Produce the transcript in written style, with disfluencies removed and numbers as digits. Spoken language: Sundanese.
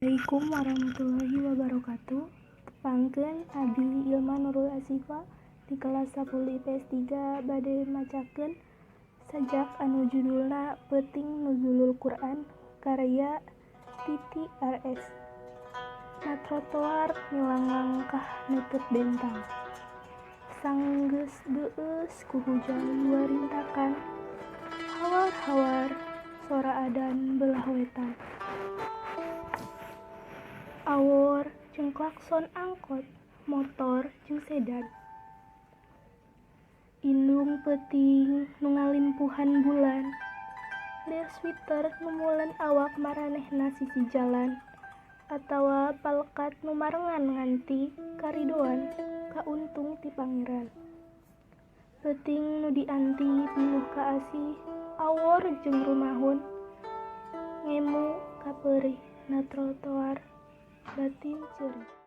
Assalamualaikum warahmatullahi wabarakatuh. Tepangkeun Abi Ilma Nurul Asifa di kelas 10 IPS 3 bade macakeun sajak anu judulna Peuting Nuzulul Quran karya Titi RS. Na trotoar milang langkah neuteut bentang. Sanggeus deueus ku hujan duarintakan. Hawar-hawar sora adan belah wetan. Awor jeung klakson angkot, motor jeung sedan. Indung peuting nu ngalimpuhan bulan. Lir sweater nu mulen awak maranehna sisi jalan. Atawa palekat nu marengan nganti karidoan kauntung ti Pangeran. Peuting nu dianti pinuh kaasih, awor jeung rumahun. Ngemu kapeurih na trotoar batin ceurih.